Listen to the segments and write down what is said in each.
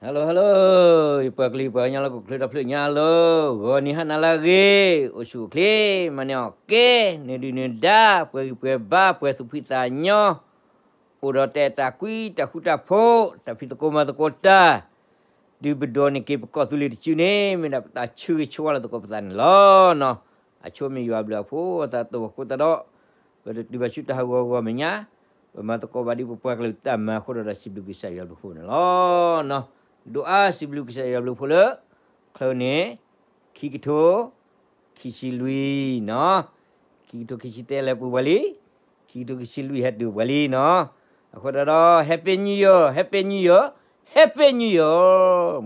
Hello hello, ယပှၤကလုာ်ပှၤကညီလၢဟီၣ်ခိၣ်ချၢဒီဖျၢၣ်ညါလီၤ. ဂီၤနံၤဟါနၤလၢအဂ့ၤ, အိၣ်ဆူၣ်အိၣ်ချ့, မၤန့ၢ်အီၣ်ကဲ, နဒုၣ်နဒါ, ပှဲၤဂံၢ်ပှဲၤဘါ, ပှဲၤသူၣ်ဖှံသးညီ, အိၣ်ဒီးတၢ်အဲၣ်တၢ်ကွံတၢ်ဃူတၢ်ဖိး, တၢ်ဖံးသကိးမၤသကိးတၢ်, တုၤပဒိးန့ၢ်က့ၤပကီၢ်သူလ့ၤတစုန့ၣ် မ့ၢ်ဒၣ်ပတၢ်ဆၢဂ့ၤဆၢဝါလၢသကိးပသးန့ၣ်လီၤ. အဆိမ့ၢ်ယွၤဘျုးအဖိအသးတအိၣ်အဃိသတးဒီး, ပတတုၤဘၣ်ဆူတၢ်ဟးဂီၤဂီၤမဲာ်ညါ, ပမၤသကိးဘၣ်ဒ်ပပှၤကလုာ်တၢ်မၤအဃိဒီး စံးဘျုးကစၢ်ယွၤဘျုးအဖှိၣ်န့ၣ်လီၤ. ဒိးအါစံးဘျုးကစၢ်ယွၤဘျုးအဖှိၣ်လၢ ချၢန့ၣ်, ခံကထိ ခံဆံလွံၢ်နီၤ, ခံကထိခံဆံတၢလဲၤပူၤပှၤလံ, ခံကထိခံဆံလွံၢ်ဟဲတုၤပှၤလံနီၤ. အဃိသတးဒီး Happy New Year, Happy New Year, Happy New Year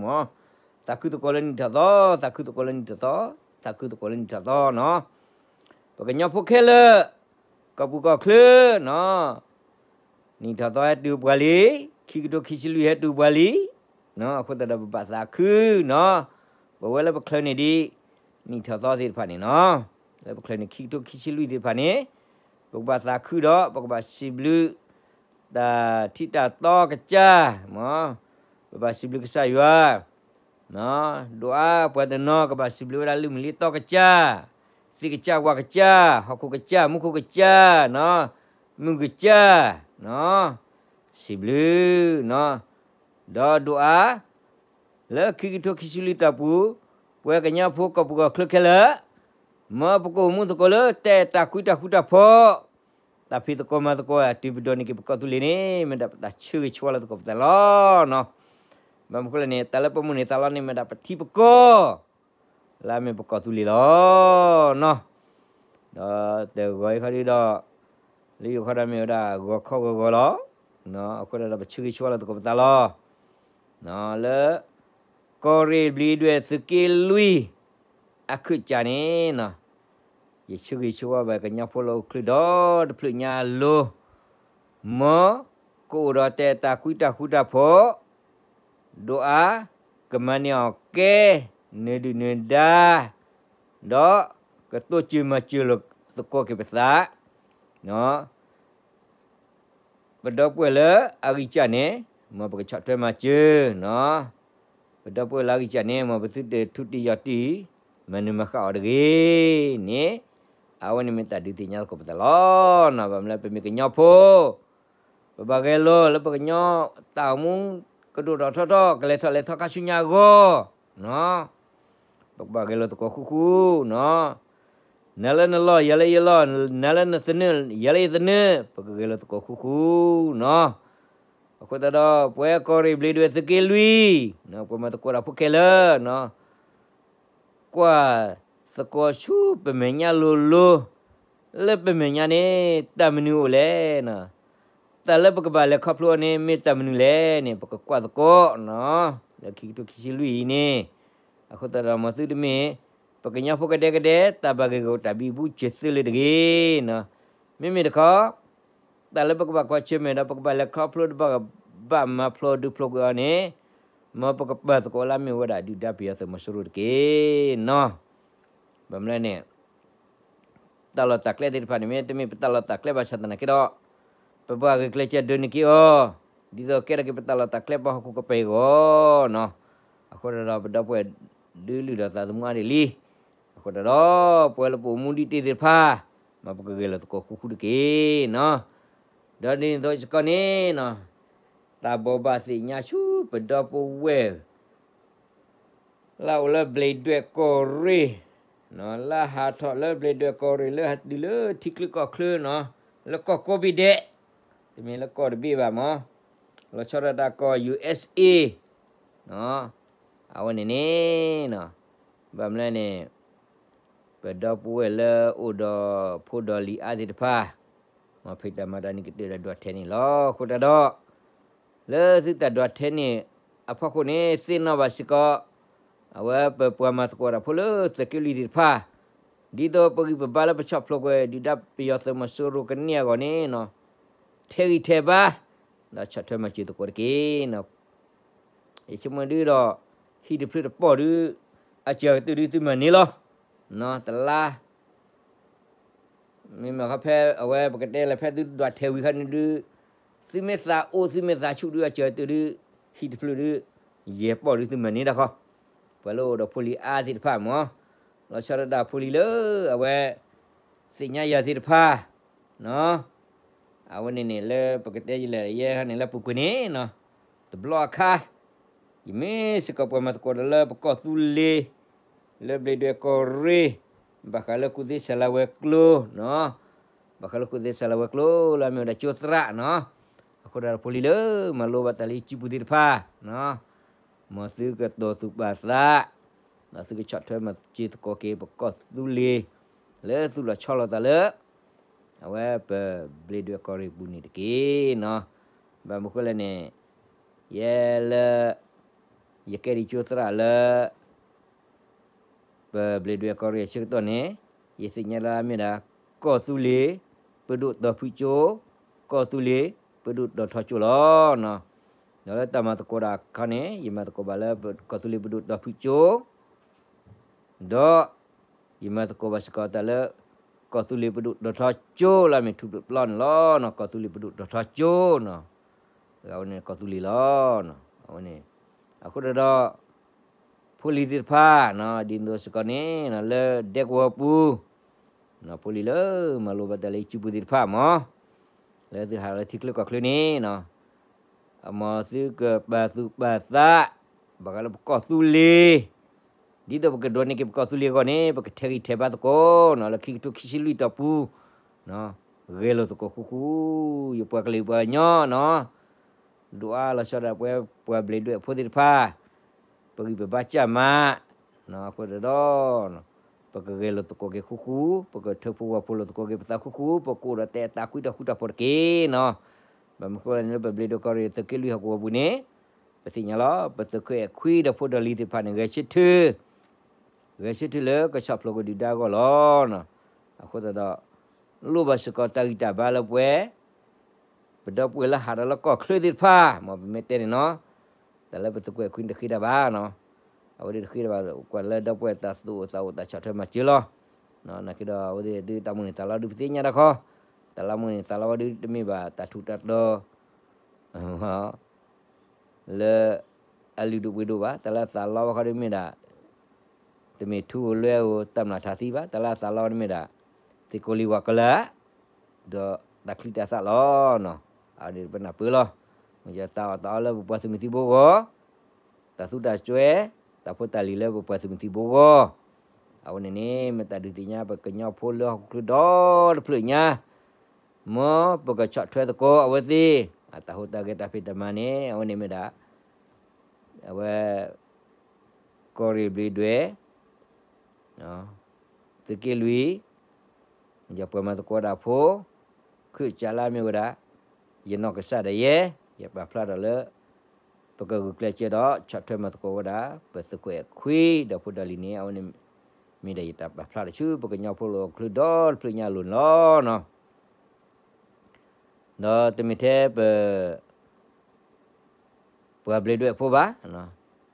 မၢ်, သးခုသကိးလၢနံၣ်ထီၣ်သီ, သးခုသကိးလၢနံၣ်ထီၣ်သီ, သးခုသကိးလၢနံၣ်ထီၣ်သီနီၤ. ပကညီဖိခဲလၢာ်, ကီၢ်ပူၤကီၢ်ချၢနီၤ, နံၣ်ထီၣ်သီဟဲတုၤပှၤလံ, ခံကထိခံဆံလွံၢ်ဟဲတုၤပှၤလံ, အဃိသတးဒီးပဘၣ်သးခုနီၤ. ပဝဲလၢပချၢန့ၣ်ဒ် နံၣ်ထီၣ်သီသ့ၣ်တဖၣ်န့ၣ်နီၤ, လၢပချၢန့ၣ် ခံကထိခံဆံလွံၢ်သ့ၣ်တဖၣ်န့ၣ်, ပကဘၣ်သးခုဒီး ပကဘၣ်စံးဘျုး တၢ်ထံတၢ်သီကစၢ်, ပဘၣ်စံးဘျုးကစၢ်ယွၤ ဒိးအါပှၤတနီၤကဘၣ်စံးဘျုးဝဲဒၣ်လၢမုၢ်လံသီကစၢ်, သ့ၣ်ကစၢ်ဝၣ်ကစၢ်, ဟီၣ်ခိၣ်ကစၢ်, မူခိၣ်ကစၢ်, မုၢ်ကစၢ်, စံးဘျုး, ဒီးဒိးအါ လၢခံကထိခံဆံလွံၢ်တီၢ်ပူၤ, ပဝဲကညီဖိကီၢ်ပူၤကီၢ်ချၢခဲလၢာ်, မ်ပကအိၣ်မူသကိးလၢတၢ်အဲၣ်တၢ်ကွံတၢ်ဃူတၢ်ဖိး, တၢ်ဖံးသကိးမၤသကိး တုၤပဒိးန့ၢ်က့ၤပကီၢ်သူလ့ၤန့ၣ် မ့ၢ်ဒၣ်ပတၢ်ဆၢဂ့ၤဆၢဝါလၢသကိးပသးလီၤ. ဘၣ်မနုၤဃိလဲၣ်န့ၣ် တၢ်လၢပမိၣ်န့ၢ်သးလီန့ၣ် မ့ၢ်ဒၣ်ပထံပကီၢ် လၢအမ့ၢ်ပကီၢ်သူလ့ၤလီၤ. ဒီးတဂီၤအံၤခီဒုဒီး, လၢယိၤခီဒီးမ့ၢ်ဝဲဒၣ်ဂီၤခီဂီၤဂီၤလီၤ. အဃိဒီးပဆၢဂ့ၤဆၢဝါလၢသကိးပသးလီၤ. လၢ ကီၢ်ရ့ၣ်ဘျံးဒွဲၣ်သုးက့လွံၢ် အခုးကၠးန့ၣ်, ယဆၢဂ့ၤဆၢဝါဘၣ်ကညီဖိလၢဟီၣ်ခိၣ်ချၢဒီတဖျၢၣ်ညါအလိၤ, မ်ကအိၣ်ဒီးတၢ်အဲၣ်တၢ်ကွံတၢ်ဃူတၢ်ဖိး, ဒိးအါ ကမၤန့ၢ်အီၣ်ကဲ နဒုၣ်နဒါ, ဒီးကတိစၢၤမၤစၢၤလိာ်သကိးက့ၤပသး ပဒီပုၢ်ဝဲၢ်လၢအဂံၢ်စၢ်န့ၣ်, မ်ပကဆီၣ်ထွဲမၤစၢၤနီၤ, ပဒီပုၢ်ဝဲၢ်လၢအဂံၢ်စၢ်န့ၣ် မ်ပသုတထူတံၢ်ယီၢ်တံၢ်, မၤနၢၤမၤဃၣ်အီၤတဂ့ၤန့ၣ်, အဝဲန့ၣ်မ့ၢ်တၢ်ဒုးသ့ၣ်ညါသကိးပသးလီၤ. ဘၣ်မနုၤလၢပမ့ၢ်ကညီဖိ ပဘၣ်ဂဲၤလိာ်လၢပကညီတၢ်အိၣ်မူ ကဒိၣ်ထီၣ်ထီထီၣ် ကလဲၤထီၣ်လဲၤထီခါဆူညါအဂီၢ်, ပကဘၣ်ဂဲၤလိာ်သကိးဃူဃူနီၤ. နၤလၢနလီၢ် ယၤလၢယလီၢ်, နၤလၢနသနၢၣ် ယၤလၢယသနၢၣ်, ပကဂဲၤလိာ်သကိးဃူဃူနီၤ. အဃိသတးဒီး ပဝဲကီၢ်ရ့ၣ်ဘျံးဒွဲၣ်သုးက့လွံၢ်, ပှၤမၤသကိးတၢ်ဖိခဲလၢာ် ကွၢ်သကိးဆူပမဲာ်ညါလိၤလိၤ, လၢပမဲာ်ညါန့ၣ် တၢ်မနုၤအိၣ်လဲၣ်. တၢ်လၢပကဘၣ်လဲၤခီဖျိအီၤန့ၣ် မ့ၢ်တၢ်မနုၤလဲၣ်န့ၣ် ပကကွၢ်သကိးနီၤ, လၢခံကထိခံဆံလွံၢ်အံၤန့ၣ်. အဃိသတးဒီး မ်သုတမ့ၢ် ပကညီဖိကဒဲကဒဲ တၢ်ဘၣ်ဂ့ၢ်ဂီၢ်တၢ်ဘံဘူစၢၤသုလၢၤတဂ့ၤနီၤ. မ့မ့ၢ်တခီ တၢ်လၢပကဘၣ်ကွၢ်ဆၢၣ်မဲာ်ဒီး ပကဘၣ်လဲၤခီဖျိဒီး ပကဘၣ်မၤဖျိဒုးဖျိကွံာ်အီၤန့ၣ်, မ်ပကပာ်သကိးလၢအမ့ၢ်ဝဲဒၣ်ဒုၣ်ဒါပယီၤသုးမီၤစိရိၤတက့ၢ်နီၤ. ဘၣ်မနုၤလဲၣ်န့ၣ် တၢ်လီၢ်တၢ်ကျဲသ့ၣ်တဖၣ်န့ၣ် မ့တမ့ၢ်ပတၢ်လီၢ်တၢ်ကျဲဘၣ်ဆၣ်သနာ်က့ဒီး, ပပှၤဂ့ၤကျဲးစၢးဒိးန့ၢ်က့ၤအီၤ, ဒ်သိးကဲထီၣ်က့ၤပတၢ်လီၢ်တၢ်ကျဲပှၤဟီၣ်ခိၣ်ကပၤအဂီၢ်နီၤ. အဃိသတးဒီး ပဒီပုၢ်ဝဲၢ်ဒုးလုၢ်ဒီးသးသမူအါဒံးလံ. အဃိသတးဒီး ပဝဲလၢပအိၣ်မူဒံးတ့ၢ်သ့ၣ်တဖၣ်, မ်ပကဂဲၤလိာ်သကိးဃူဃူတက့ၢ်နီၤ. ဒီးဒ်န့ၣ်အသိးစ့ၢ်ကီးန့ၣ်နီၤ, တၢ်ဘိးဘၣ်သ့ၣ်ညါဆူပဒီပုၢ်ဝဲၢ် လၢအအိၣ်လၢဘျံးဒွဲၣ်ကီၢ်ရ့ၣ်, လၢဟးထီၣ်လၢဘျံးဒွဲၣ်ကီၢ်ရ့ၣ် လၢဟဲတုၤလၢထံချၢကီၢ်ချၢနီၤ, လၢကီၢ်ကိးဘ့ၣ်ဒဲး, တမ့ၢ်လၢကီၢ်တဘ့ၣ်ဘၣ်မၢ်, လီၤဆီဒၣ်တၢ်ကီၢ် ယူၢ်အ့ၣ်စ့ၣ်အ့ အဝဲန့ၣ်န့ၣ်, ဘၣ်မနုၤလဲၣ်န့ၣ်, ပဒီပုၢ်ဝဲၢ်လၢအိၣ်ဒီးဖိဒီးလံၤအါသ့ၣ်တဖၣ်, မ်ဖံးတၢ်မၤတၢ်န့ၣ်ကတၢၢ်ဒီးဒွးထဲန့ၣ်လီၤ. အဃိသတးဒီး လၢသုတၢ်ဒွးထဲန့ၣ်အဖီခိၣ်န့ၣ် သ့ၣ်နီၣ်ဘၣ်စ့ၢ်ကီး, အဝဲပပှၤမၤသကိးတၢ်ဖိလၢသုးက့လွံၢ်သ့ၣ်တဖၣ်, ဒ်သိးပဂံၢ်ပဘါလၢပဆီၣ်ဖျိးကွံာ် ဒုၣ်ဒါပယီၤသုးမီၤစိရိၤကန့ၢ်အဂီၢ်န့ၣ်, ထဲးဂံၢ်ထဲးဘါ, ဒီးဆီၣ်ထွဲမၤစၢၤသကိးတက့ၢ်. ယဆိကမိၣ်ဒုဒီး ဟံၣ်တဖျၢၣ်တပီၢ်ဒု, အစၢၤကတၢၢ်ဒုသုမၤန့ၢ်လီၤ. တလါ မ့မ့ၢ်ခီဖဲအဝဲပကတဲလၢဖဲသုဒွးထဲးဝံၤခါန့ၣ်ဒု, သုမ့ၢ်သးအိၣ်သုမ့ၢ်သးဆူၣ်ဒု အစၢၤကတၢၢ်ဒု, ဟံၣ်တဖျၢၣ်ဒု, ယဲၢ်ပီၢ်ဒုးသုမၤန့ၢ်တၢ်ခီ, ပှၤလၢအိၣ်ဒီးဖိလံၤအါသ့ၣ်တဖၣ်မ့ၢ်, လီၤဆီဒၣ်တၢ်ဖိလံၤလၢ အဝဲ သ့ၣ်ညါယၤသ့ၣ်တဖၣ်, အဝဲန့ၣ်န့ၣ် လၢပကတဲယလဲၣ်ယဲဟန့ၣ်လၢပူၤကွံာ်န့ၣ်, တဘျီအခါ ယမ့ၢ်စ့ၢ်ကီးပှၤမၤသကိးဒီးလၢပကီၢ်သူလ့ၤ, လၢဘျ့းဒွဲၣ်ကီၢ်ရ့ၣ်, ဘၣ်ဃးလၢကူၣ်သ့စၢ်လၤဝဲၤကျိၤ, ဘၣ်ဃးလၢကူၣ်သ့စၢ်လၤဝဲၤကျိၤလၢအမ့ၢ်ဝဲဒၣ်ကၠိသရၣ်နီၤ, အဃိဒီးဖိလံၤလၢမၤလိဘၣ်တၢ်လၢယစုပူၤသ့ၣ်တဖၣ်, မ်သုကတီၤသူၣ်ပာ်သး, ဒီးသုကဆီၣ်ထွဲမၤစၢၤသကိးက့ၤပကီၢ်သူလ့ၤ, လၢသုလီၤဆီလိာ်သးလၢ အဝဲပဘျ့းဒွဲၣ်ကီၢ်ရ့ၣ်ပူၤန့ၣ်တက့ၢ်နီၤ. ဘၣ်မနုၤဃိလဲၣ်န့ၣ်, ယဲလၢ ယကဲဒံးကၠိသရၣ်လၢ ပဘျ့းဒွဲၣ်ကီၢ်ရ့ၣ်အဆၢကတီၢ်န့ၣ်, ယသ့ၣ်ညါလၢအမ့ၢ်ဒၣ် ကီၢ်သူလ့ၤ ပဒိၣ်တီၤဖုကၠိ, ကီၢ်သူလ့ၤ ပဒိၣ်တီၤထီကၠိလီၤ. ဒီးလၢတၢ်မၤသကိးဒီးအခါန့ၣ် ယမၤသကိးဘၣ်လၢကီၢ်သူလ့ၤပဒိၣ်တီၤဖုကၠိ ဒီး ယမၤသကိးဘၣ်စ့ၢ်ကီးတၢ်လၢ ကီၢ်သူလ့ၤပဒိၣ်တီၤထီကၠိလၢအမ့ၢ်ထူးပျီန့ၣ်လီၤ. ကီၢ်သူလ့ၤပဒိၣ်တီၤထီကၠိနီၤ, အဝဲန့ၣ်ကီၢ်သူလ့ၤလီၤ. အဝဲန့ၣ် အဃိဒီး ဖိလံၤသ့ၣ်တဖၣ် ဒ်သိးစ့ၢ်ကီးန့ၣ် လၢဒဲကဝီၤပူၤ ဖိလံၤလၢမၤလိဘၣ်တၢ်လၢယစုပူၤသ့ၣ်တဖၣ်မ့ၢ်, လၢသုဟးလၢထံချၢကီၢ်ချၢန့ၣ် မ်သုကပာ်သူၣ်ပာ်သး ဘၣ်ဃးလၢပကီၢ်သူလ့ၤ, ဒ်သိးပကဒိးန့ၢ်က့ၤပကီၢ်သူလ့ၤအဂီၢ်န့ၣ် ပကထဲးဂံၢ်ထဲးဘါသကိးနီၤ လၢခံကထိခံဆံလွံၢ်တီၢ်ပူၤ, ဂဲၤလိာ်သကိးဃူဃူ, ယပှၤကလုာ်ပှၤကညီနီၤ, ဒိၣ်အါလီၤဆီဒၣ်ပဝဲပှၤဘျ့းဒွဲၣ်ဖိသ့ၣ်တဖၣ် ပဂံၢ်ပဘါစၢ်မး, အဃိသတးဒီး ပကဂဲၤလိာ်သကိးက့ၤဃူဃူ, ပကထၢဖှိၣ်ဝီၤဖှိၣ်လိာ်သကိးက့ၤပသးဃူဃူ, ပကအိၣ်ဒီးတၢ်အဲၣ်တၢ်ကွံတၢ်ဃူတၢ်ဖိးတက့ၢ်နီၤ. ဘၣ်မနုၤဃိလဲၣ်န့ၣ် လၢပဘျ့းဒွဲၣ်ကီၢ်ရ့ၣ်သုးက့လွံၢ်ဟီၣ်ကဝီၤပူၤန့ၣ် ပသ့ၣ်ညါလီၤ ပသုးခိၣ်အဲၣ်ခွံဒီးဖိဒီးလံၤသ့ၣ်တဖၣ်န့ၣ် ဂဲၤဆၢထၢၣ်, ဂဲၤဆၢထၢၣ်လၢကဆီၣ်ဖျိးကဒုၣ်ဒါအဂီၢ်လီၤ. အဃိသတးဒီး လိၣ်ဘၣ်စ့ၢ်ကီးတၢ်ဂံၢ်တၢ်ဘါလၢပဝဲ ပဒီပုၢ်ဝဲၢ်လၢဟးဒီးလၢကီၢ်ချၢသ့ၣ်တဖၣ် မ်ပမ့ၢ်တဲန့ၣ်နီၤ, တၢ်လၢပသုးခိၣ်အဲၣ်ခွံတဃ့ဒၣ်ဘၣ်နီၤ, အဝဲဒၣ်တဃ့ဒၣ်ဘၣ် ကွၢ်လၢဒီပုၢ်ဝဲၢ်တၢ်သူၣ်အိၣ်သးအိၣ်တၢ်ဆီၣ်ထွဲမၤစၢၤလီၤ. နာ်က့ဒီး အဝဲသ့ၣ်ဒုးတၢ်မိၣ်န့ၢ်သးလီဒုးပသ့ၣ်ညါတၢ်ခီ, တၢ်လၢမိၣ်န့ၢ်သးလီဝဲဒုးတမ့ၢ်ဘၣ်တၢ်ထူးတၢ်တီၤ လၢ အလုၢ်ဒိၣ်ပှ့ၤဒိၣ်ဘၣ်, တၢ်လၢအသးလီဝဲခီဒုးမ့ၢ်ဒၣ် တမ့ၢ်ထူဧိၤလွဲဧိၤ တၢ်မျၢ်ထးသံဘၣ်, တၢ်လၢအသးလီဝဲဒၣ်မ့ၢ်ဒၣ် သ့ၣ်ကိးလံၤဝၤကလၢာ်, ဒီးတၢ်ချံတၢ်သၣ်လီၤ. အဝဲန့ၣ်ပနၢ်ပၢၢ်လီၤ. မ့ၢ်တၢ်အီၣ်တၢ်အီလၢပပှၤသုးမုၢ်သံၣ်ဘိအဂီၢ်, တၢ်သူတၢ်စွဲ, တၢ်ဖိတၢ်လံၤလၢပပှၤသုးမုၢ်သံၣ်ဘိအဂီၢ်, အဝဲန့ၣ်န့ၣ် မ့ၢ်တၢ်ဒုးသ့ၣ်ညါပကညီဖိလၢဟီၣ်ခိၣ်ချၢဒီတဖျၢၣ်ညါ မ်ပကဆီၣ်ထွဲသကိးအဝဲသ့ၣ် အတၢ်ဟူးတၢ်ဂဲၤတၢ်ဖံးတၢ်မၤန့ၣ် အဝဲန့ၣ်မ့ၢ်ဒၣ် အဝဲ ကီၢ်ရ့ၣ်ဘျ့းဒွဲၣ် သုးက့လွံၢ် ယပှၤမၤသကိးတၢ်ဖိ ခၢၣ်စးလၢအမ့ၢ်ဝဲဒၣ် ယနီၢ်ကစၢ်ဒၣ်ယဲ ယပာ်ဖျါထီၣ်လၢ ပကဂုာ်ကျဲးစၢးဒီး ဆီၣ်ထွဲမၤသကိးဝဲဒၣ် ပသုးခိၣ်အဲၣ်ခွံဒီးဖိဒီးလံၤန့ၣ် အဝဲန့ၣ် မ့ၢ်ဒၣ်ယတၢ်ပာ်ဖျါထီၣ်ဆူ ပကညီဖိလၢဟီၣ်ခိၣ်ချၢဒီတဖျၢၣ်ညါအလိၤန့ၣ်လီၤ. ဒီးတမ့ၢ်ထဲပ ပှၤဘျ့းဒွဲၣ်ဖိဘၣ်, ပ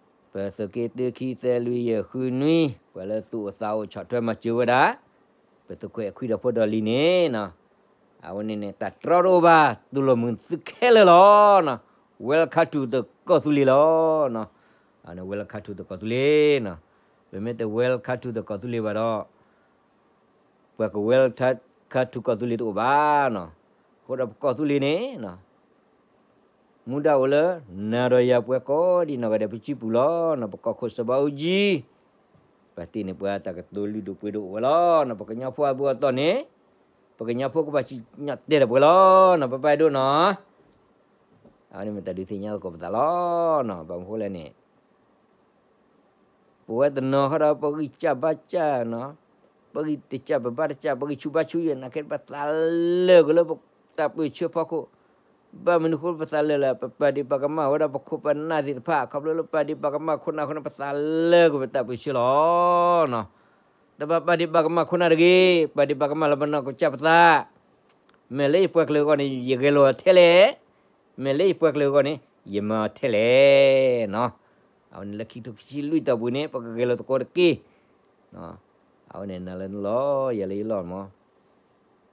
သုးက့တၢခံသၢလွံၢ်ယဲၢ်ဃုနွံ ပှၤလၢသူၣ်အိၣ်သးအိၣ်ဆီၣ်ထွဲမၤစၢၤဝဲဒၣ် ပသုးခိၣ်အဲၣ်ခွံဒီးဖိဒီးလံၤန့ၣ် အဝဲန့ၣ်န့ၣ် တၢ်တြီတအိၣ်ဘၣ် တူၢ်လိာ်မုာ်သုခဲလၢာ်လီၤ. Welcome to the ကီၢ်သူလ့ၤလီၤ. အဝဲန့ၣ် welcome to the ကီၢ်သူလ့ၤ, ပမ့ၢ်တ welcome to the ကီၢ်သူလ့ၤဘၣ်ဒီး ပှၤက welcome to ကီၢ်သူလ့ၤတအိၣ်ဘၣ်နီၤ. အဃိဒီးပကီၢ်သူလ့ၤန့ၣ် မူဒါအိၣ်လၢ နၤဒီးယၤပှၤကိးဒံးနီၢ်ဂၤဒဲး ပစုပူၤလီၤနီၤ. ပကီၢ်ခိၣ်စီၤဘးအူကၠံ ပာ်တ့ၢ်န့ၢ်ပှၤတၢ်ကတိၤလုၢ်ဒိၣ်ပှ့ၤဒိၣ်အိၣ်ဝဲလီၤနီၤ. ပကညီဖိအဘုအသီန့ၣ် ပကညီဖိကဘၣ်စံၣ်ညီၣ်တဲာ်ဒီးပှၤလီၤနီၤ. ပပၢ်အဲၣ်ဒိးနီၤ အဝဲန့ၣ်မ့ၢ်တၢ်ဒုးသ့ၣ်ညါသကိးပသးလီၤနီၤ. ဘၣ်မနုၤဃိလဲၣ်န့ၣ် ပဝဲတနီၤဃီဒီး ပဂံၢ်စၢ်ဘါစၢ်နီၤ, ပဂံၢ်တစၢ်ပဘါတစၢ် ပဂံၢ်ဆူၣ်ဘါဆူၣ်ယဲၢ် နာ်က့ပသးလၢာ်က့ၤလၢတၢ်ပၢၢ်ဆၢဖီခိၣ်, ဘၣ်မနုၤဃိပသးလၢာ်လဲၣ်, ပပာ်ဒ့ၣ်ပာ်ကမၣ်ဝဲဒၣ်ပခိၣ်ပနၢ်သ့ၣ်တဖၣ် ခီဖျိလၢပာ်ဒ့ၣ်ပာ်ကမၣ်ခိၣ်နၢ်အဃိန့ၣ် ပသးလၢာ်က့ၤပတၢ်ပၢၢ်ဆၢလီၤနီၤ. တဘၣ်ပာ်ဒ့ၣ်ပာ်ကမၣ်ခိၣ်နၢ်တဂ့ၤ, ပာ်ဒ့ၣ်ပာ်ကမၣ်လၢပနီၢ်ကစၢ်ပသး, မ့ၢ်လၢယပှၤကလုာ်အဂီၢ်န့ၣ် ယဂဲၤလိာ်အီၤထဲလဲၣ် မ့ၢ်လၢယပှၤကလုာ်အဂီၢ်န့ၣ် ယမၤအီၤထဲလဲၣ်နီၤ. အဝဲန့ၣ်လၢခံကထိခံဆံလွံၢ်တီၢ်ပူၤန့ၣ် ပကဂဲၤလိာ်သကိးတက့ၢ်. အဝဲန့ၣ်နၤလၢနလီၢ် ယၤလၢယလီၢ်မး.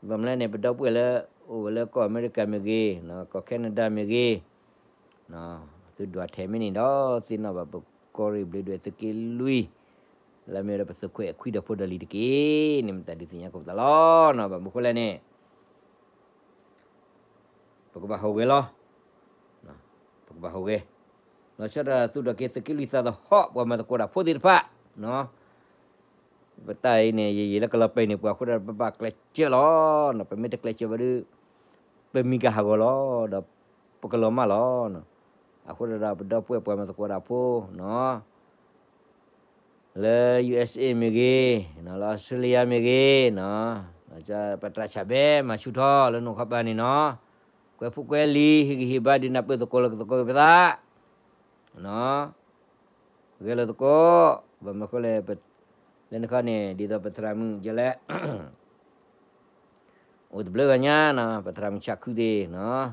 ဘၣ်မနုၤလဲၣ်န့ၣ် ပဒီပုၢ်ဝဲၢ်လၢ အိၣ်ဝဲလၢကီၢ်အမဲရကၤမ့ၢ်ဂ့ၤ, ကီၢ်ခဲနဒၤမ့ၢ်ဂ့ၤ, သုဒွးထဲမ့ၢ်န့ၣ်ဒီး သ့ၣ်နီၣ်ဘၣ်ပကီၢ်ရ့ၣ်ဘျ့ဒွဲၣ်သုးက့လွံၢ် လၢမ့ၢ်ဝဲဒၣ်ပသုးခွဲးခွံဒီးဖိဒီးလံၤတက့ၢ်န့ၣ် မတၤဒုးသ့ၣ်ညါကိးပသးလီၤနီၤ. ဘၣ်မနုၤဃိလဲၣ်န့ၣ် ပကဘၣ်ဟူးဂဲၤလီၤ. ပကဘၣ်ဟူးဂဲၤ လီၤဆီဒၣ်တၢ်သူၣ်ထီၣ်က့ၤသုးက့လွံၢ်သးသဟီၣ် ပှၤမၤသကိးတၢ်ဖိသ့ၣ်တဖၣ်နီၤ. ပတၢ်အံၤန့ၣ် ယယံာ်လၢကလီၤပဲာ်န့ၢ်ပှၤအဃိဒီး ပဘၣ်ကျဲးစၢးလီၤ. ပမ့ၢ်တကျဲးစၢးဘၣ်ဒီး ပမံကဟးဂီၤလီၤ ဒီးပကလီၤမၢ်လီၤ. အဃိဒီးပဒီပုၢ်ဝဲၢ်ပှၤမၤသကိးတၢ်ဖိနီၤ လၢ ယူႇအႅတ်ႉသ်ဢေး မ့ၢ်ဂ့ၤ, လၢအီစထြ့လယါမ့ၢ်ဂ့ၤ, ပတၢ်ဆၣ်ဘဲမၤဆူၣ်ထီၣ်လၢနအိၣ်ခီပၤန့ၣ်နီၤ, ကွဲးဖိကွဲးလံာ် ဟ့ၣ်ဂံၢ်ဟ့ၣ်ဘါဒုးနၢ်ပၢၢ်သကိးလၢကသကိးက့ၤပသး, ဂဲၤလိာ်သကိး, ဘၣ်မနုၤဃိလဲၣ်, လၢနခီန့ၣ် ဒ်သိးပသရၣ်မုၣ်ကလဲၣ် အိၣ်တဘျုးဂၤညါနီၤ, ပသရၣ်မုၣ်ဆးခုသ့ၣ်နီၤ,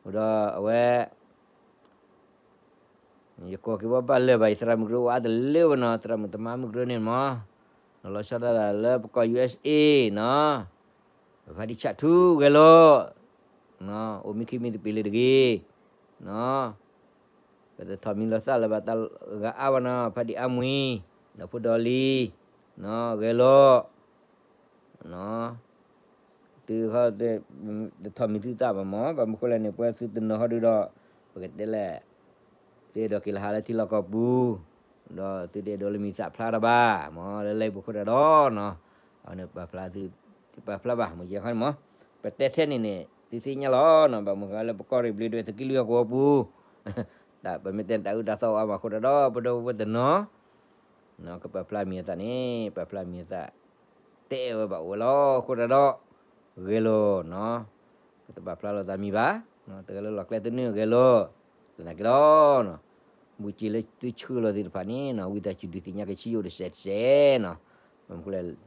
အိၣ်ဒီးအဝဲ ယကိးက့ၤဝဲဘၣ်လၢာ်ဘၣ် ယသရၣ်မုၣ်ကရၢအိၣ်အါတလၢဝဲနီၤ, သရၣ်မုၣ်သမါမုၣ်ကရၢန့ၣ်မး, လီၤဆီဒၣ်တၢ်လၢပကီၢ် ယူႇအၢတ်ႉသ်ဢေး နီၤ, ဖါဒံဆးထူဂဲၤလိာ်, အိၣ်မံခံမံသပ့ၤလၢတဂ့ၤ, ပတထီၣ်မံၤလီၤသးလၢၤဘၣ်တၢ်ဂၤအါဝဲနီၤ, ဖါဒံအါမှံၤ, ဒီးဖိဒီးလံၤ, ဂဲၤလိာ် သု တထီၣ်မံၤသုသးဘၣ်မး, ဘၣ်မနုၤဃိလဲၣ်န့ၣ် ပဝဲသုတနီၤဟီဒုဒီး ပကတဲလဲၣ်, သုအဲၣ်ဒိးက့ၤလီၤဟးလၢထံလီၢ်ကီၢ်ပူၤ, ဒီးသုတအဲၣ်ဒိးလၢမံၤသးဖျါတၢ်ဘၣ်မး, လၢလၢပဃိတၢ်ဒီးနီၤ, အဝဲန့ၣ်ပာ်ဖျါသု, ပာ်ဖျါဘၣ် မ့ၢ်ယဲခီန့ၣ်မး, ပတဲထဲန့ၣ်န့ၣ် သုသ့ၣ်ညါလီၤနီၤ, ဘၣ်မနုၤဃိလၢပကီၢ်ရ့ၣ်ဘျ့ဒွဲၣ်သုးက့လွံၢ်အကဝီၤပူၤ, တၢ်ပမ့ၢ်တဲတၢ်အုၣ်တၢ်သီၣ်အါမးအဃိတၢ်ဒီး ပဒီပုၢ်ဝဲၢ်တနီၤ ကပာ်ဖျါမံၤအသးန့ၣ် ပာ်ဖျါမံၤအသး တဲဝဲဘၣ်အိၣ်ဝဲလီၤ, အဃိတၢ်ဒီး ဂဲၤလိာ်နီၤ, ပတပာ်ဖျါလီၤသးမံၤဘၣ်, တဂၤလၢလီၢ်ကျဲတနုာ်ဂဲၤလိာ်, သနာ်က့လီၤ, ဘူးက့လၢသုဆှၢလီၤသ့ၣ်တဖၣ်န့ၣ်နီၤ, ဝံသးစူၤဒုးသ့ၣ်ညါကဆံယိၣ်တစဲးတစဲးနီၤ, ဘၣ်မနုၤဃိလဲၣ်,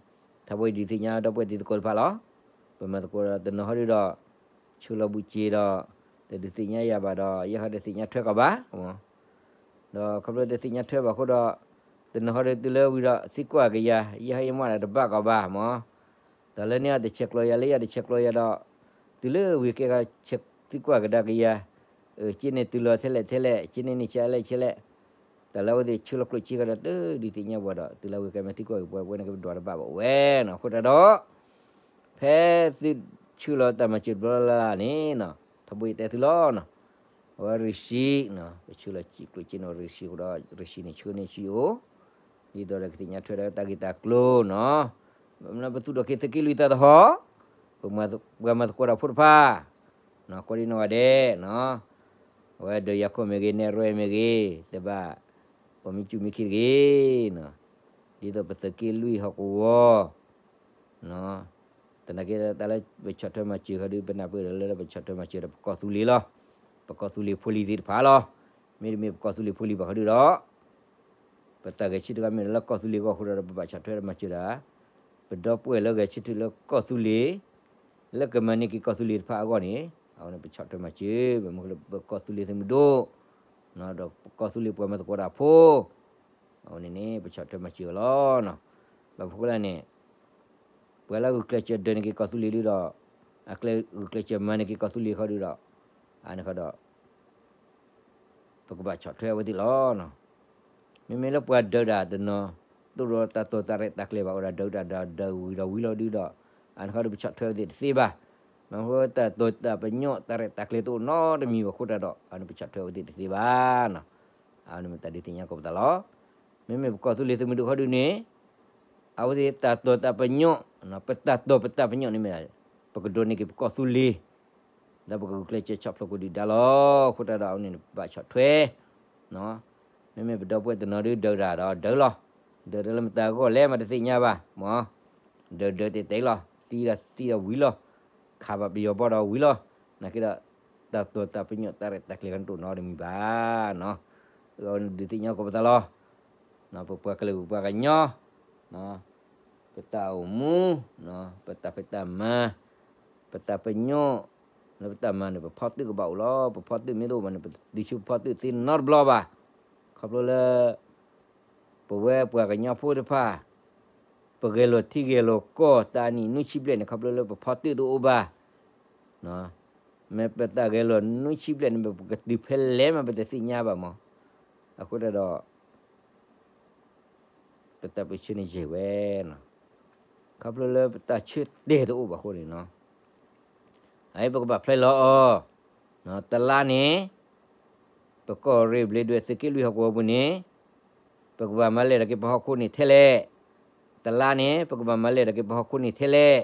ထါဘိအံၤဒုးသ့ၣ်ညါဒီပုၢ်ဝဲၢ်တံၤသကိးတဖၣ်လီၤ, ပမၤသကိးဒီးတနီၤဟီဒုဒီး ဆှၢလီၤဘူးက့ဒီး တဒုးသ့ၣ်ညါယၤဘၣ်ဒီး ယဲၢ်ဟီဒုးသ့ၣ်ညါထွဲကီးဘၣ် ဒီးခီဖျိတသ့ၣ်ညါထွဲဘၣ်အဃိဒီး တနီၤဟီဒုးတုၤလၢဝံၤဒီး သံကွၢ်က့ၤယၤ ယဲၢ်ဟီယမါဒီးတဘၣ်ကီးဘၣ်မး, ဒီးလၢန့ၣ်အီၤတဆဲးကျိးယၤ လၢယၤတဆဲးကျိးယၤဒီး တုၤလၢဝံၤကဲကီး သံကွၢ်ကဒါက့ၤယၤ, က့န့ၣ်တုၤလီၤထဲလဲၣ်ထဲလဲၣ် က့န့ၣ်န့ၣ်ဆဲးလဲၣ်ဆဲးလဲၣ်, တၢ်လၢအဝဲသ့ၣ်ဆှၢလီၤကျိၣ်စ့ဃီဒီး တဒုးသ့ၣ်ညါပှၤဒီး တုၤလၢဝံၤကဲမ့ၢ်သံကွၢ်က့ၤပှၤ ပဝဲန့ၣ်ကပဒွးတဘၣ်ဘၣ်ဝဲနီၤ, အဃိတၢ်ဒီး ဖဲသုဆှၢလီၤတၢ်မၤစၢၤတဘျီလၢ်လၢ်န့ၣ်နီၤ ထီဘိယတဲသုလီၤနီၤ, အဝဲရ့ၣ်ၡံနီၤ ပဆှၢလီၤကျိၣ်စ့န့ၣ် ရ့ၣ်ၡံအဃိဒီး ရ့ၣ်ၡံန့ၣ်ဆှၢန့ၢ်ဆံအိၣ်, ဒ်သိးဒီးကသ့ၣ်ညါထွဲဒီးတၢ်ဂ့ၢ်တၢ်ကျိၤနီၤ, ပသူၣ်ထီၣ်က့ၤသုးက့လွံၢ်သးသဟီၣ်, ပှၤမၤသကိးတၢ်ဖိတဖၣ်, ကိးဒံနီၢ်ဂၤဒဲးနီၤ, အဝဲဒီးယၤခိၣ်မ့ၢ်ဂ့ၤ နဲၣ်ရွဲမ့ၢ်ဂ့ၤ တဘၣ် အိၣ်မံစူၣ်မံခံတဂ့ၤနီၤ, ဒ်သိးပသုးက့လွံၢ်ဟီၣ်ကဝီၤ သနာ်က့တၢ်လၢပဆီၣ်ထွဲမၤစၢၤဃီဒုး ပနၢ်ပၢၢ်ဒီးလၢပဆီၣ်ထွဲမၤစၢၤဒီးပကီၢ်သူလ့ၤလီၤ, ပကီၢ်သူလ့ၤဖိလံၤသ့ၣ်တဖၣ်လီၤ, မ့တမ့ၢ်ပကီၢ်သူလ့ၤဖိလံၤဘၣ်ဃီဒုးဒီး ပတၢ်ဂဲၤဆၢထၢၣ်မ့ၢ်လၢကီၢ်သူလ့ၤအဂီၢ်အဃိဒီး ပဘၣ်ဆီၣ်ထွဲမၤစၢၤဒၣ် ပဒီပုၢ်ဝဲၢ်လၢဂဲၤဆၢထၢၣ်လၢကီၢ်သူလ့ၤ လၢကမၤန့ၢ်က့ၤကီၢ်သူလ့ၤတဖၣ်အဂီၢ်န့ၣ် အဝဲန့ၣ်ပဆီၣ်ထွဲမၤစၢၤ ပမ့ၢ်ပကီၢ်သူလ့ၤသုးမုၢ်ဒိၣ် ဒီးပကီၢ်သူလ့ၤပှၤမၤသကိးတၢ်ဖိ အဝဲန့ၣ်န့ၣ် ပဆီၣ်ထွဲမၤစၢၤအီၤလီၤ. ဘၣ်မနုၤဃိလဲၣ်န့ၣ် ပှၤလၢအဂုာ်ကျဲးစၢးဒၢးန့ၢ်က့ၤကီၢ်သူလ့ၤဒုးဒီး အကျဲဂုာ်ကျဲးစၢးမၤန့ၢ်က့ၤကီၢ်သူလ့ၤဃီဒုးဒီး အန့ၣ်ဃီဒီး ပကဘၣ်ဆီၣ်ထွဲအဝဲသ့ၣ်လီၤ. မ့မ့ၢ်လၢပှၤဒၢးတၢ်တနီၤ တအိၣ်ဒီးတၢ်တိာ်တၢ်ရဲၣ်တၢ်ကျဲၤဘၣ် အိၣ်ဒၣ်ဒၢးတၢ်ဒၢးဝံၤဒီးဝံၤလီၤဒုးဒီး အန့ၣ်ဃီဒီးပဆီၣ်ထွဲအဝဲသ့ၣ်တသ့ဘၣ်. မ့ၢ်ဃိတၢ်တိာ်တၢ်ပညိၣ်တၢ်ရဲၣ်တၢ်ကျဲၤတအိၣ်နီတမံၤဘၣ်အဃိတၢ်ဒီး အန့ၣ်ပဆီၣ်ထွဲအဝဲသ့ၣ်တသ့ဘၣ်. အန့ၣ်မ့ၢ်တၢ်ဒုးသ့ၣ်ညါကိးပသးလီၤ. မ့မ့ၢ်ပကီၢ်သူလ့ၤသုးမုၢ်ဒိၣ်ဃီဒုးန့ၣ် အဝဲသ့ၣ်တၢ်တိာ်တၢ်ပညိၣ် ပတၢ်တိာ်ပတၢ်ပညိၣ်န့ၣ်မ့ၢ် ပကဒိးန့ၢ်က့ၤပကီၢ်သူလ့ၤ ဒီးပကဂုာ်ကျဲးစၢးဆီၣ်ဖျိးကိးဒံးဒါလီၤ. အဃိတၢ်ဒီးအဝဲန့ၣ် ပဘၣ်ဆီၣ်ထွဲ မ့မ့ၢ်ပဒီပုၢ်ဝဲၢ်တနီၤဒုးဒၢးတၢ်ဒီးဒၢးလီၤ. ဒၢးတၢ်လၢမတၤအဂီၢ်လဲၣ်မးတသ့ၣ်ညါဘၣ်မး. ဒၢးဒၢးတဲာ်တဲာ်လီၤ. သံဒီးသံဒီးဝံၤလီၤ. ခးဘၣ်ပယီၤဘီဒီးဝံၤလီၤ. နာ်က့ဒီး တၢ်တိာ်တၢ်ပညိၣ်တၢ်ရဲၣ်တၢ်ကျဲၤဃီတအိၣ်နီတမံၤဘၣ်. အဝဲန့ၣ်ဒုးသ့ၣ်ညါကိးပသးလီၤ. ပပှၤကလုာ်ပပှၤကညီ ပတၢ်အိၣ်မူ ပတၢ်ဖံးတၢ်မၤ ပတၢ်ပညိၣ် လၢပတၢ်မၤန့ၣ် ပဖီၣ်သုၣ်ကဘၣ်အိၣ်လီၤ. ပဖီၣ်သုၣ်မ့ၢ်တအိၣ်ဘၣ်န့ၣ် ပဒုးဆူပဖီၣ်သုၣ်သ့နီတဘျီဘၣ်. ခီဖျိလၢ ပဝဲပှၤကညီဖိတဖၣ် ပဂဲၤလိာ်ထံဂဲၤလိာ်ကီၢ်တၢ်နံၣ်နွံဆံဘျဲၣ်န့ၣ် ခီဖျိလၢပဖီၣ်သုၣ်တအိၣ်ဘၣ်. မ့ၢ်ပတၢ်ဂဲၤလိာ်နွံဆံဘျဲၣ်န့ၣ် ပကတုၤဖဲလဲၣ်မး ပတသ့ၣ်ညါဘၣ်မး. အဃိဒၣ်ဒီး ပတၢ်ပၢဆှၢန့ၣ်ယဲၢ်ဝဲနီၤ. ခီဖျိလၢပတၢ်ဆၢတဲာ်တအိၣ်ဘၣ်အဃိန့ၣ်နီၤ, အအံၤပကဘၣ်ဖျဲလီၤအီၤ, တလါန့ၣ် ပကီၢ်ရ့ၣ်ဘျ့းဒွဲၣ်သုးက့လွံၢ်ဟီၣ်ကဝီၤပူၤန့ၣ် ပကဘၣ်မၤလဲၢ်ဒီးက့ၤပဟီၣ်ခိၣ်န့ၣ်ထဲလဲၣ်, တလါန့ၣ် ပကဘၣ်မၤလဲၢ်ဒီးက့ၤပဟီၣ်ခိၣ်န့ၣ်ထဲလဲၣ်,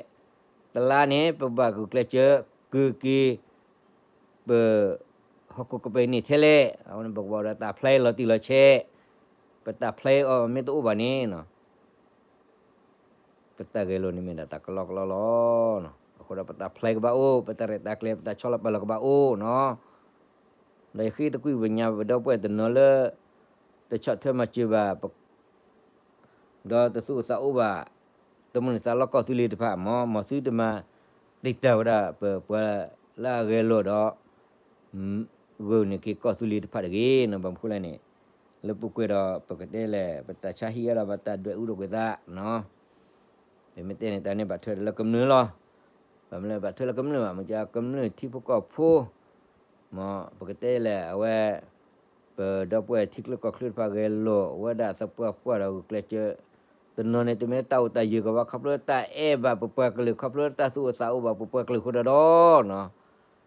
တလါန့ၣ် ပကဘၣ်ဂုာ်ကျဲးစၢးက့ၤက့ၤ ပ ဟီၣ်ခိၣ်ကပၤန့ၣ်ထဲလဲၣ်, အဝဲန့ၣ်ပကဘၣ်အိၣ်ဒီးတၢ်ဖျဲလီၤတံၢ်လီၤဆဲး, ပတၢ်ဖျဲအီၤမ့ၢ်တအိၣ်ဘၣ်န့ၣ်နီၤ ပတၢ်ဂဲၤလိာ်န့ၣ်မ့ၢ်ဒၣ်တၢ်ကလီကလီလီၤ. အဃိဒီးပတၢ်ဖျဲကဘၣ်အိၣ်, ပတၢ်ရဲၣ်တၢ်ကျဲၤ ပတၢ်ဆီလီၤပာ်လီၤကဘၣ်အိၣ်နီၤ. ဒီးယဃ့သကွံၢ်ပညါပဒီပုၢ်ဝဲၢ်တနီၤလၢ တဆီၣ်ထွဲမၤစၢၤဘၣ် ဒီးတသူၣ်အိၣ်သးအိၣ်ဘၣ် တမုၢ်လၢ်သးလီကီၢ်သူလ့ၤတဖၣ်မ့ၢ် မ်သုတမၤတံာ်တာ်ဝဲဒၣ် ပပှၤလၢအဂဲၤလိာ်ဒီး ဂုာ်န့ၢ်က့ၤကီၢ်သူလ့ၤတဖၣ်တဂ့ၤနီၤ. ဘၣ်မနုၤဃိလဲၣ်န့ၣ် လၢပူၤကွံာ်ဒီး ပကတဲလဲၣ် ပတၢ်ဆါဟံၣ်အါဒီး ပတၢ်ဒွဲၣ်အူဒီးကွံာ်သးနီၤ. ပမ့ၢ်တဲန့ၣ် တၢ်န့ၣ်ဘၣ်ထွဲဒီးလၢကမျၢၢ်လီၤ. ဘၣ်မနုၤလဲၣ်ဘၣ်ထွဲလၢကမျၢၢ်ဘၣ်, မ့ၢ်ကမျၢၢ်ထံဖိကီၢ်ဖိ မ်ပကတဲလဲၣ် အဝဲ ပဒီပုၢ်ဝဲၢ်ထံချၢကီၢ်ချၢတဖၣ်ဂဲၤလိာ်ဝဲဒၣ်သပှၢ်ပှၢ်ဒီးဂုာ်ကျဲးစၢး တနီၤန့ၣ် တမ့ၢ်လၢတၢ်အိၣ်တၢ်ယၢၤကဘၣ် ခီဖျိတၢ်အဲၣ်ဘၣ်ပပှၤကလုာ် ခီဖျိတၢ်သူၣ်အိၣ်သးအိၣ်ဘၣ်ပပှၤကလုာ်အဃိဒီးနီၤ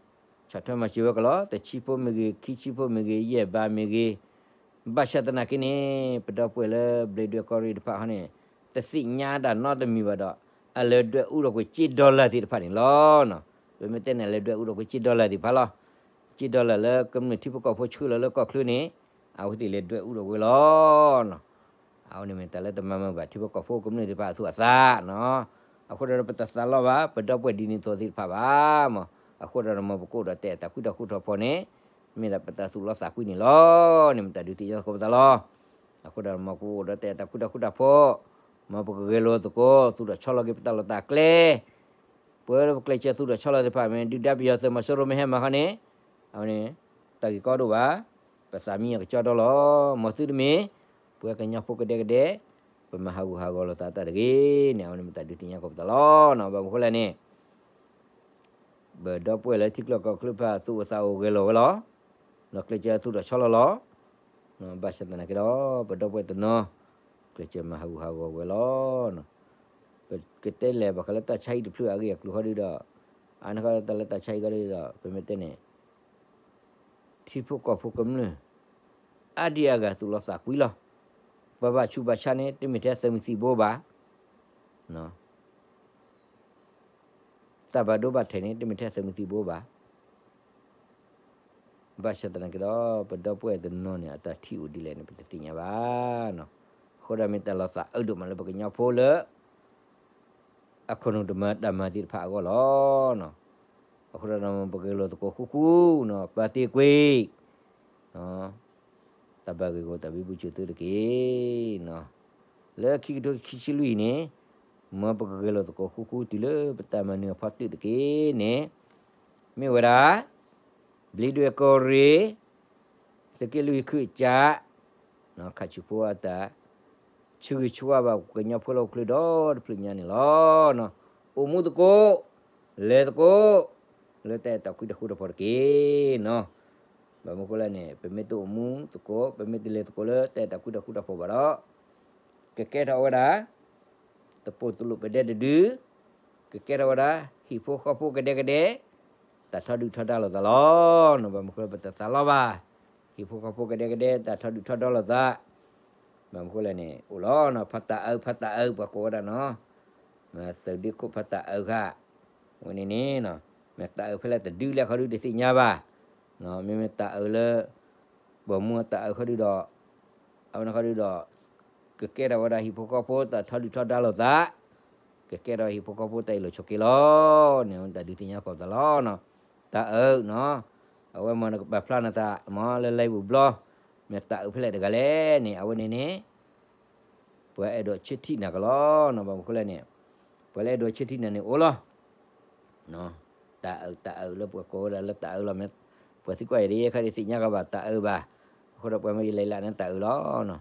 ဆီၣ်ထွဲမၤစၢၤဝဲကလီၤ တဆံဖိမ့ၢ်ဂ့ၤ ခံဆံဖိမ့ၢ်ဂ့ၤ ယဲၢ်ဘးမ့ၢ်ဂ့ၤ, ဘၣ်ဆၣ်သနာ်က့န့ၣ် ပဒီပုၢ်ဝဲၢ်လၢဘျ့းဒွဲၣ်ကီၢ်ရ့ၣ်တဖၣ်ဟီန့ၣ် တသ့ၣ်ညါတၢ်နီတမံၤဘၣ်ဒီး အလဲၤဒွဲၣ်အူဒီးကွံာ်က့ dollar သ့ၣ်တဖၣ်န့ၣ်လီၤ. ပမ့ၢ်တဲန့ၣ် အလဲၤဒွဲၣ်အူဒီးကွံာ်က့ dollar သ့ၣ်တဖၣ်လီၤ. က့ dollar လၢကမျၢၢ်ထံဖိကီၢ်ဖိဆှၢလီၤလၢကီၢ်ချၢန့ၣ် အဝဲသ့ၣ်လဲၤဒွဲၣ်အူဒီးဝဲလီၤ. အဝဲန့ၣ်မ့ၢ်တၢ်လၢတမၤမုာ်ဘၣ်ထံဖိကီၢ်ဖိကမျၢၢ်သ့ၣ်တဖၣ်အသူၣ်အသးနီၤ. အဃိဒီးပတသးလီဘၣ် ပဒီပုၢ်ဝဲၢ်ဒ်န့ၣ်အသိးသ့ၣ်တဖၣ်ဘၣ်မး. အဃိဒီးမ်ပကအိၣ်ဒီးတၢ်အဲၣ်တၢ်ကွံတၢ်ဃူတၢ်ဖိးန့ၣ် မ့ၢ်ဒၣ်ပတၢ်သူၣ်လီသးကွံန့ၣ်လီၤ. န့ၣ်မ့ၢ်တၢ်ဒုးသ့ၣ်ညါသကိးပသးလီၤ. အဃိဒီးမ်ပကအိၣ်ဒီးတၢ်အဲၣ်တၢ်ကွံတၢ်ဃူတၢ်ဖိး, မ်ပကဂဲၤလိာ်သကိး သူၣ်ထီၣ်ဆီလီၤက့ၤပတၢ်လီၢ်တၢ်ကျဲ ပဝဲလၢပကျဲးစၢးသူၣ်ထီၣ်ဆီလီၤသ့ၣ်တဖၣ်မ့ၢ် ဒုၣ်ဒါပယီၤသုးမီၤစိရိၤမ့ၢ်ဟဲမၤခီန့ၣ် အဝဲန့ၣ် တၢ်ဂ့ၢ်ကီဒိၣ်ဘၣ်, ပသးမံအကကၠီဒီလီၤ. မ်သုတမ့ၢ် ပဝဲကညီဖိကဒဲကဒဲ ပမၤဟးဂူာ်ဟးဂီၤလိာ်သးတၢ်တဂ့ၤန့ၣ် အဝဲန့ၣ်မ့ၢ်တၢ်ဒုးသ့ၣ်ညါသကိးပသးလီၤ. ဘၣ်မနုၤဃိလဲၣ်န့ၣ် ပဒီပုၢ်ဝဲၢ်လၢထံချၢကီၢ်ချၢတဖၣ်သူၣ်အိၣ်သးအိၣ်ဂဲၤလိာ်ဝဲလီၤ. ဒီးကျဲးစၢးသူၣ်ထီၣ်ဆီလီၤလီၤ. ဘၣ်ဆၣ်သနာ်က့ဒီး ပဒီပုၢ်ဝဲၢ်တနီၤ ကျဲးစၢးမၤဟးဂူာ်ဟးဂီၤဝဲလီၤ. ပကတဲလဲၣ် ဘၣ်ဃးလၢတၢ်ဆါဟံၣ်တဖျၢၣ်အဂ့ၢ်အကျိၤဃီဒုဒီး အါန့ၢ်ဃီတၢ်လၢတၢ်ဆါဟံၣ်ဃီဒုဒီး ပမ့ၢ်တဲန့ၣ် ထံဖိကီၢ်ဖိကမျၢၢ် အါဒံအါဂၤသူၣ်လီသးကွံလီၤ. ပှၤဘၣ်ဆူးဘၣ်ဆါန့ၣ် တမ့ၢ်ထဲသုးမုၢ်သံၣ်ဘိဘၣ်. တၢ်ဘၣ်ဒိဘၣ်ထံးန့ၣ် တမ့ၢ်ထဲသုးမုၢ်သံၣ်ဘိဘၣ်. ဘၣ်ဆၣ်သနာ်က့ဒီး ပဒီပုၢ်ဝဲၢ်တနီၤန့ၣ် အတၢ်ထံၣ်အိၣ်ဒ်လဲၣ်န့ၣ် ပတသ့ၣ်ညါဘၣ်. အဃိဒီးမ့ၢ်တၢ်လီၤသးအၢဒိၣ်မးလၢပကညီဖိလၢ အခိၣ်နူာ်တမၤတၢ်မၤသ့ၣ်တဖၣ်အဂီၢ်လီၤ. အဃိဒီးပဂဲၤလိာ်သကိးဃူဃူ, ပာ်တ့ၢ်ကွံာ် တၢ်ဘၣ်ဂ့ၢ်ဂီၢ်တၢ်ဘံဘူစၢၤသုတက့ၢ်. လၢခံကထိခံဆံလွံၢ်အံၤန့ၣ် မ်ပကဂဲၤလိာ်သကိးဃူဃူတုၤလၢပတၢ်မၤနၢၤအဖီတၢၣ်တက့ၢ်န့ၣ် မ့ၢ်ဝဲဒၣ် ဘျံးဒွဲၣ်ကီၢ်ရ့ၣ် သုးက့လွံၢ်ခုၣ်ကၠး ခးဆူၣ်ဖိအတၢ် ဆၢဂ့ၤဆၢဝါဘၣ်ကညီဖိလၢဟီၣ်ခိၣ်ချၢဒီတဖျၢၣ်ညါန့ၣ်လီၤ. အိၣ်မူသကိး လဲၤသကိး လၢတၢ်အဲၣ်တၢ်ကွံတၢ်ဃူတၢ်ဖိးတက့ၢ်နီၤ. ဘၣ်မနုၤဃိလဲၣ်န့ၣ် ပမ့ၢ်တအိၣ်မူသကိး ပမ့ၢ်တလဲၤသကိးလၢတၢ်အဲၣ်တၢ်ကွံတၢ်ဃူတၢ်ဖိးဘၣ်ဒီး ကကဲထီၣ်ဝဲဒၣ် တပိၢ်တလိၣ်ပဒဲတဒု ကကဲထီၣ်ဝဲဒၣ် ဟံၣ်ဖိဃီဖိကဒဲကဒဲ တၢ်ထီဒုၣ်ထီဒါလိာ်သးလီၤ. ဘၣ်မနုၤဃိလၢပတသးလီဘၣ် ဟံၣ်ဖိဃီဖိကဒဲကဒဲ တၢ်ထီဒုၣ်ထီဒါလိာ်သး. ဘၣ်မနုၤဃိလဲၣ်န့ၣ် အိၣ်လီၤ ဖးတၢ်အၢ ဖးတၢ်အၢ ပှၤကိးဝဲဒၣ်နီၤ သုးဒ့ခိၣ်ဖးတၢ်အၢခါ ဝဲန့ၣ်န့ၣ် မ့ၢ်တၢ်အၢဖဲလဲၣ်တဒုလဲၣ်ခီဒုတသ့ၣ်ညါဘၣ်. မ့မ့ၢ်တၢ်အၢလၢ ဘီမူအတၢ်အၢခီဒုဒီး အဝဲန့ၣ်ခီဒုဒီး ကကဲထီၣ်ဝဲဒၣ်ဟံၣ်ဖိဃီဖိတၢ်ထီဒုၣ်ထီဒါလိာ်သး, ကကဲထီၣ်ဟံၣ်ဖိဃီဖိတၢ်အ့ၣ်လိာ်ဆိးက့လီၤန့ၣ် တၢ်ဒုးသ့ၣ်ညါသကိးသးလီၤ. တၢ်အၢနီၤ အဝဲမ့ၢ်နကပာ်ဖျါနသး မ့ၢ်လၢလံာ်ပူၤဘျီ မ့ၢ်တၢ်အၢဖဲလဲၣ်တဂၤလဲၣ်န့ၣ် အဝဲန့ၣ်န့ၣ် ပှၤအဲၣ်ဒိးဆၢထံၣ်နၤကလီၤနီၤ. ဘၣ်မနုၤဃိလဲၣ်န့ၣ် ပှၤလၢအဲၣ်ဒိးဆၢထံၣ်နၤန့ၣ်အိၣ်လီၤ. တၢ်အၢ တၢ်အၢလၢပှၤကိးဝဲဒၣ်လၢတၢ်အၢလီၤ. ပှၤသံကွၢ်အံၤဒ်ယဲခါဒ်သ့ၣ်ညါကဘၣ်တၢ်အၢဘၣ်. အဃိဒီးပှၤမ့ၢ်ယလဲၤလၢန့ၣ်တၢ်အၢလီၤ.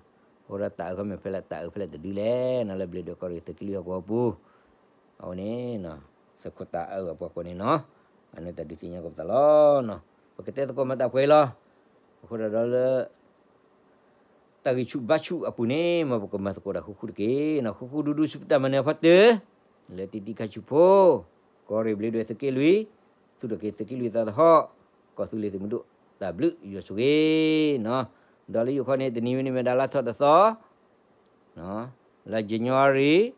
အဃိဒီးတၢ်အၢခီမ့ၢ်ဖဲလဲၣ် တၢ်အၢဖဲလဲၣ်တဒုလဲၣ်နီၤ လၢဘျ့းဒွဲၣ်ကီၢ်ရ့ၣ်သုးက့လွံၢ်ဟီၣ်ကဝီၤပူၤ အဝဲန့ၣ် သုးခိၣ်တၢ်အၢအပှၤကိးန့ၣ်နီၤ. အန့ၣ်တၢ်ဒုးသ့ၣ်ညါကီးပသးလီၤ. ပကတဲသကိးမၤတၢ်ပှဲၤလီၤ. အဃိဒီးလၢ တၢ်ဂံၢ်ဆူၣ်ဘါဆူၣ်အပူၤန့ၣ် မ်ပကမၤသကိးတၢ်ဃူဃူတက့ၢ်. ဃူဃူဒူဒူဆူပတၢ်မၤနၢၤအဖီတၢၢ်, လၢတံၤတံၤခါဆူဖိ, ကီၢ်ရ့ၣ်ဘျ့းဒွဲၣ်သုးက့လွံၢ်, သူၣ်ထီၣ်က့ၤသုးက့လွံၢ်သးသဟီၣ်, ကီၢ်သူလ့ၤသုးမုၢ်ဒိၣ်တၢ်ဘျုးယွၤဆိၣ်ဂ့ၤ. ဒီးလၢယိၤခီန့ၣ် တနံၤဝဲန့ၣ်မ့ၢ်ဒၣ်လါထီၣ်တသီ, လါယနူၤအါရံၤ,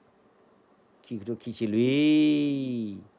ခံကထိခံဆံလွံၢ်